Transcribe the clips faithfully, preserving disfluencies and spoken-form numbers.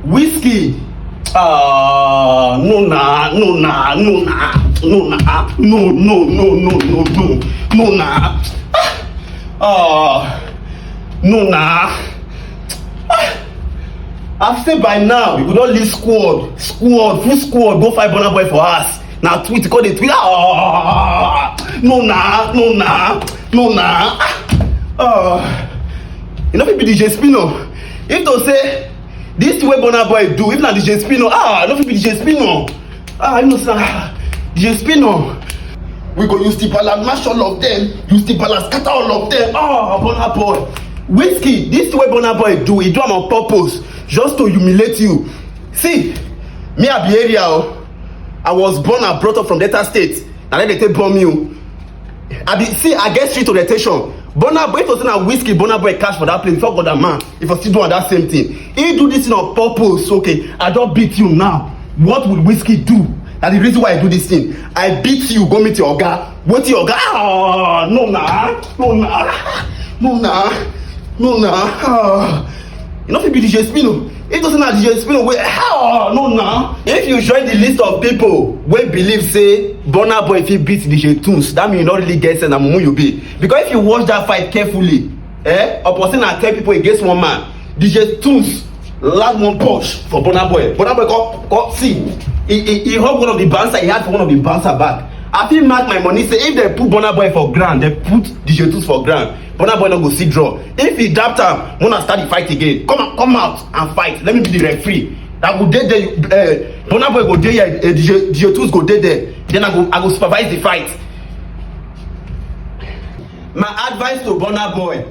Whiskey. Ah, no na, no na, no na, no na, no, no, no, no, no, no, no na. Ah, no na. Ah, I've said by now, you go don leave squad, squad, full squad, go find Burna Boy for house. Na tweet, you go dey tweet. Ah, no na, no na, no na. Ah, e no fit be D J Spino. If to say this thing wey Burna Boy do, if na D J Spino, ah, e no fit be D J Spino. Ah, you know say, ah, D J Spino. We go use the balance, mash all of them. Use the balance, scatter all of them. Ah, Burna Boy. Whiskey, this thing wey Burna Boy do, he do am on purpose, just to humiliate you. See, me, I be area o. I was born and brought up from Delta State. Na there they take born me o. I be, see, I get street orientation. Burna Boy, if you say na Whiskey, Burna Boy catch for that place before God and man, if you still do am that same thing. He do this thing on purpose. Okay, I don beat you now. What would Whiskey do? Na the reason why I do this thing. I beat you, go meet your oga. Wetin your oga? Ah, no na, no na, no na, no na. Ah. E no fit be D J Spino. If to say na D J Spino wey, ah, no na. If you join the list of people wey believe say Burna Boy fit beat D J Tunes, that mean you no really get sense, na mumu you be. Because if you watch that fight carefully, eh, Opposite na ten people against one man. D J Tunes land one punch for Burna Boy. Burna Boy come, come see, he, he, he hug one of the bouncer, he had for one of the bouncer back. I fit mark my money say if they put Burna Boy for ground, they put D J Tunes for ground, Burna Boy no go see draw. If he doubt am, una start the fight again. Come out, come out and fight. Let me be the referee. That go dey there. Uh, Burna Boy go dey here. Uh, D J, D J Tunes go dey there. Then I go, I go supervise the fight. My advice to Burna Boy.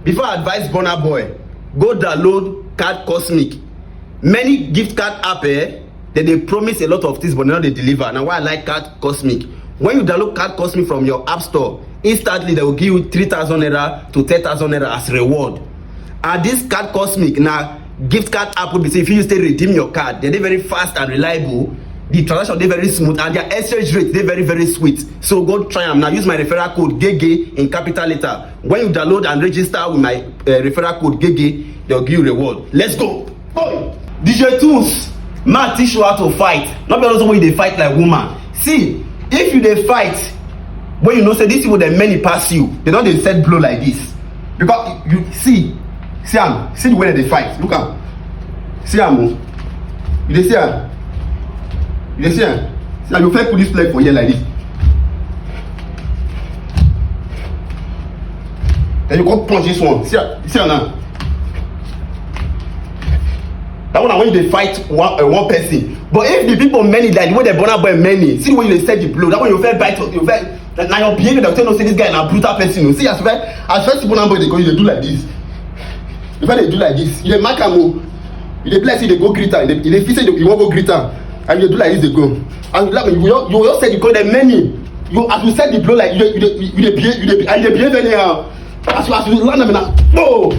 Before I advise Burna Boy, go download Card Cosmic. Many gift card app, eh, they, they promise a lot of things, but they no dey deliver. Na why I like Card Cosmic. When you download Card Cosmic from your app store, instantly they will give you three thousand naira to ten thousand naira as reward. And this Card Cosmic na gift card app wey be say if you use take redeem your card, they dey very fast and reliable. The transaction dey very smooth and their exchange rate dey very, very sweet. So go try am now. Use my referral code Gege in capital letter. When you download and register with my, uh, referral code Gege, they'll give you reward. Let's go. Boy, D J Tunes, man teach you how to fight. Not be all those wey you dey fight like woman. See, if you dey fight, when you know say these people, dem many pass you, they don dey set blow like this. Because you see, see am, see the way they dey fight. Look am, see am o. You dey see am? You dey see am? See am, you fit put this leg for here like this. Then you go punch this one. See am, see am now. That one na when you dey fight one, uh, one person. But if the people many like the way the Burna Boy many, see the way you dey set the blow. That one you fit bite, you fit, na, na your behavior that tell you say this guy na brutal person o. See as you fit, as first Burna Boy dey go, you dey do like this. You fit dey do like this. You dey mark am o. You dey be like say you dey go greet am. You dey, you dey feel say you wan go greet am. And you dey do like this dey go. And you laugh, you just, you just set the blow, the many. You, as you set the blow like you dey, you dey, you dey behave, you dey, and you dey behave anyhow. As you, as you land am na, oh.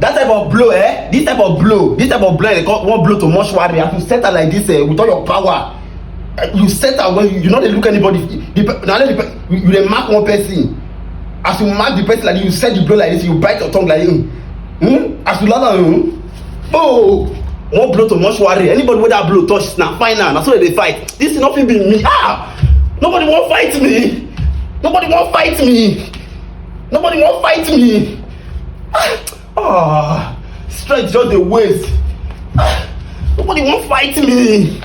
That type of blow, eh? This type of blow, this type of blow, they call one blow to mortuary. As you set am like this, eh, with all your power, eh, you set am when you, you no dey look anybody. The pe-, na only the pe-, you, you dey mark one person. As you mark the person like this, you set the blow like this, you bite your tongue like this. Hmm? As you land am, hmm? Oh, one blow to mortuary. Anybody wey that blow touch, na final. Na so they dey fight. This thing no fit be me. Ah! Nobody wan fight me. Nobody wan fight me. Nobody wan fight me. Ah! Ah! Strength just dey waste. Ah! Nobody wan fight me.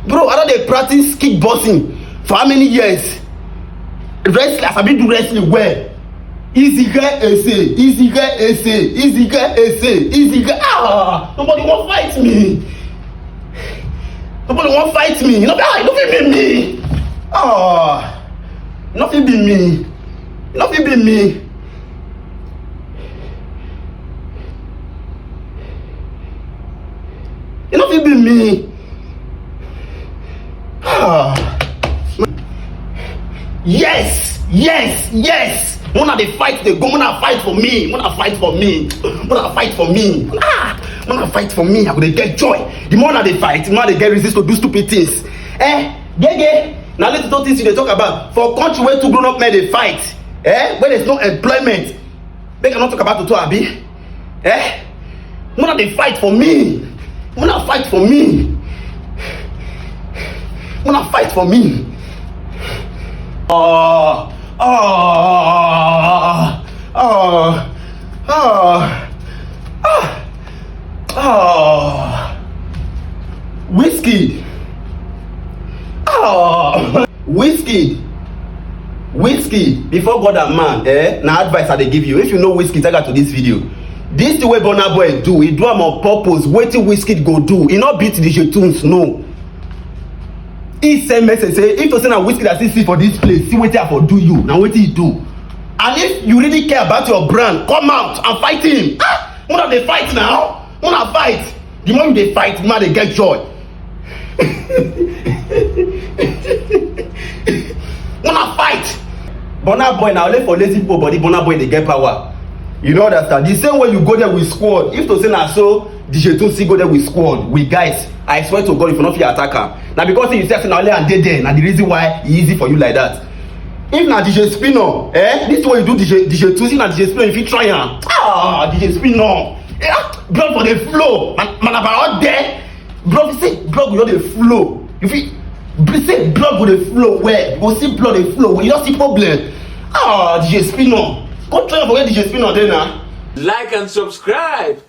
Bro, I don dey practice kickboxing for how many years? Wrestling, I sabi do wrestling well. Easy get ese, easy get ese, easy get ese, easy get, ah! Nobody wan fight me. Nobody wan fight me. No, ah, no fit be me. Ah, no fit be me. No fit be me. E no fit be me. Ah. Yes, yes, yes. Una dey fight, dey go. Una fight for me. Una fight for me. Una fight for me. Ah, una fight for me. I go dey get joy. The more una dey fight, the more I dey get reasons to do stupid things. Eh, Gege. Na little things you dey talk about for country wey two grown up men dey fight, eh, wey there's no employment. Make I no talk about Toto, abi? Eh? Una dey fight for me. Una fight for me. Una fight for me. Oh, oh, oh, oh, oh, oh. Wizkid. Oh. Wizkid. Wizkid, before God and man, eh, na advice I dey give you. If you know Wizkid, tag her to this video. This thing wey Burna Boy do, he do am on purpose. Wetin Wizkid go do? He no beat D J Tunes, no. He send message say, if to say na Wizkid I still see for this place, see wetin I for do you. Na wetin he do. And if you really care about your brand, come out and fight him. Ah, una dey fight now. Una fight. The more you dey fight, the more dey get joy. Una fight. Burna Boy na only for lazy people body Burna Boy dey get power. You no understand? The same way you go there with squad, if to say na so D J Tunes still go there with squad, with guys, I swear to God, if you no fit attack am. Na because you see say na only am dey there, na the reason why e easy for you like that. If na D J Spinall, eh, this way you do D J, D J Tunes, if na D J Spinall, you fit try am. Ah, D J Spinall. Yeah, blood for the flow. Man, man, about out there. Blood, you see, blood go just dey flow. You fit, you see, blood go dey flow well. You go see blood dey flow well. You don see problem. Ah, D J Spinall. Go try am for where D J Spinall dey na. Like and subscribe.